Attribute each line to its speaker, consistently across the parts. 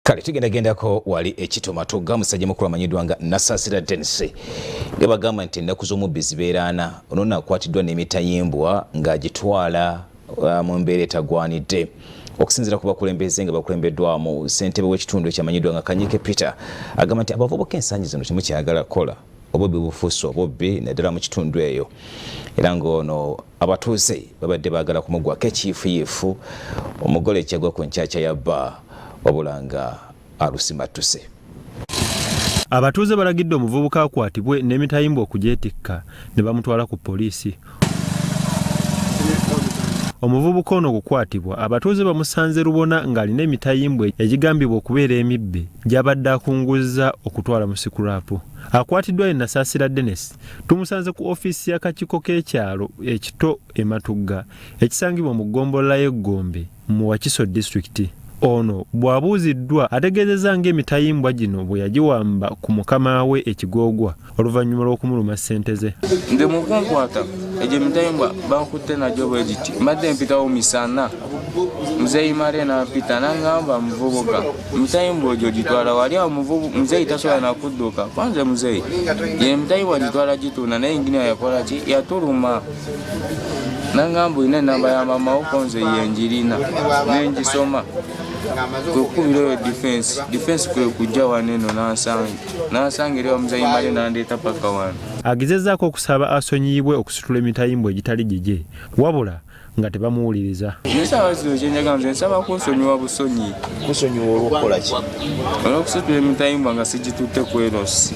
Speaker 1: Kale tugenda gendako wali ekito Matugga, musajja mukulu amanyiddwa nga Nasasira Denis, nga bagamba nti ennaku z'omubbi zibeera ana. Ono nno akwatiddwa n'emitayimbwa ng'agitwala mu mbeera etagwanidde. Okusinziira ku bakulembeze nga bakulembeddwamu ssentebe w'ekitundu ekyamanyiddwa nga Kanyike Peter, agamba nti abavubuka ensangi zino temukyagala kukola, obubbi bufuuse obubbi naddala mu kitundu eyo, era ng'ono abatuuze babadde baagala kumugwako ekiyifuyifu omugole ekyagwa ku nkyakya ya bba, wabula nga alusimattuse.
Speaker 2: Abatuuze balagidde omuvubuka akwatibwe n'emitayimbwa okugyetikka ne bamutwala ku poliisi. Omuvubuka ono okukwatibwa, abatuuze bamusanze lubona ng'alina emitayimbwa egigambibwa okubeera emibbe gy'abadde akunguzza okutwala mu sikulaapu. Akwatiddwa ye Nasaasira Denis. Tumusanze ku ofiisi y'akakiiko k'ekyalo ekito e Matugga ekisangibwa mu ggombolola y'e Gombe mu Wakiso disitulikiti. Ono bw'abuuziddwa ategeezezza ng'emitayimbwa gino bwe yagiwamba ku mukama we e Kigoogwa oluvannyuma lw'okumuluma ssente ze.
Speaker 3: Nze mu kunkwata egyo emitayimbwa bankutte nagyo bwe giti, mbadde mpitawo misana, muzeeyi Male n'ampita n'angamba, muvubuka, emitayimbwa ogyo gitwala wali awo, muzeeyi tasobola nakudduka. Kwanze muzeeyi ye emitayimbwa gitwala gitunda, naye inginiya yakola ki, yatuluma nangamba olina enamba ya mama wo, konze yenjirina nengisoma, kwekukubira oyo defense defense kwe kujja wano eno nansanga nansanga eri wamuzeeyi Male nandeeta paka wano.
Speaker 2: Agezezzaako okusaba asonyiyibwe okusitula emitayimbwa egitali gigye wabula nga tebamuwuliriza.
Speaker 3: Nsaba zino kyenjagala nze nsaba kunsonyiwa busonyi.
Speaker 4: Kusonyiwa olw'okukola ki?
Speaker 3: Olw'okusitula emitayimbwa nga sigitutte ku erosi.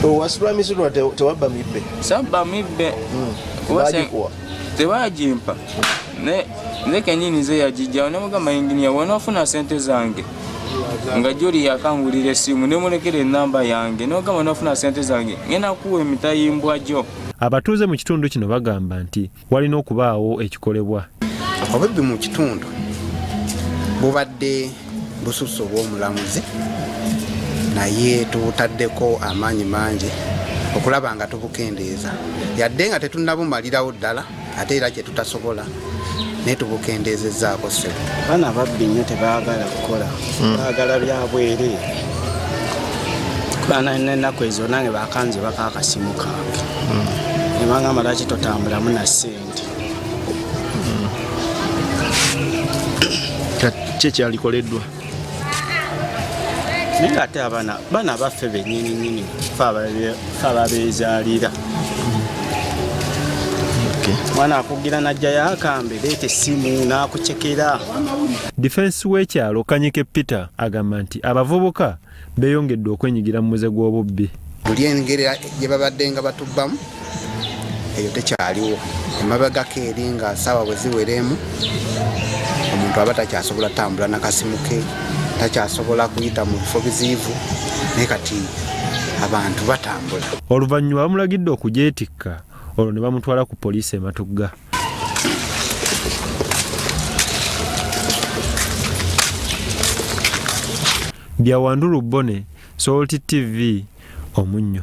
Speaker 4: Wasitula misitula, tewabba mibbe?
Speaker 3: Sabba mibbe.
Speaker 4: Bagikuwa?
Speaker 3: Tebagimpa, nze kenyini nze yagijjawo nemugamba, inginiya, wonoofuna sente zange, nga joli yakangulira essimu nemulekera enamba yange, nemugamba nofuna sente zange ngenda kuwa emitayimbwa gyo.
Speaker 2: Abatuuze mu kitundu kino bagamba nti walina okubaawo ekikolebwa.
Speaker 5: Obubbi mu kitundu bubadde bususse obw'omulamuzi, naye tubutaddeko amaanyi mangi okulaba nga tubukendeeza, yadde nga tetunnabumalirawo ddala, ate era kye tutasobola, naye tubukendeezezzaako, ssebo.
Speaker 6: Baana babbi nnyo, tebaagala kukola, baagala byabwere. Baana n'ennaku ezo nange bakanze baka akasimu kange ne bangamba, lwaki totambulamu na ssente?
Speaker 4: Ki ekyalikoleddwa?
Speaker 6: Naye nga ate abaana baana baffe bennyini nyini, fe ababeezaalira. Mwana akugira najjayo akambe, leeta essimu, n'akucekera.
Speaker 2: Difensi w'ekyalo Kanyike Peter agamba nti abavubuka beeyongedde okwenyigira mu muze gw'obubbi.
Speaker 5: Buli engeri gye babadde nga batubbamu eyo tekyaliwo. Emabegako eri nga saawa bwe ziwera emu, omuntu aba takyasobola tambula nakasimu ke, takyasobola kuyita mu bifo biziivu, naye kati abantu batambula.
Speaker 2: Oluvannyuma bamulagidde okugyetikka olwo ne bamutwala ku poliisi e Matugga. Byawandulu Bbone, Salt TV, Omunnyo.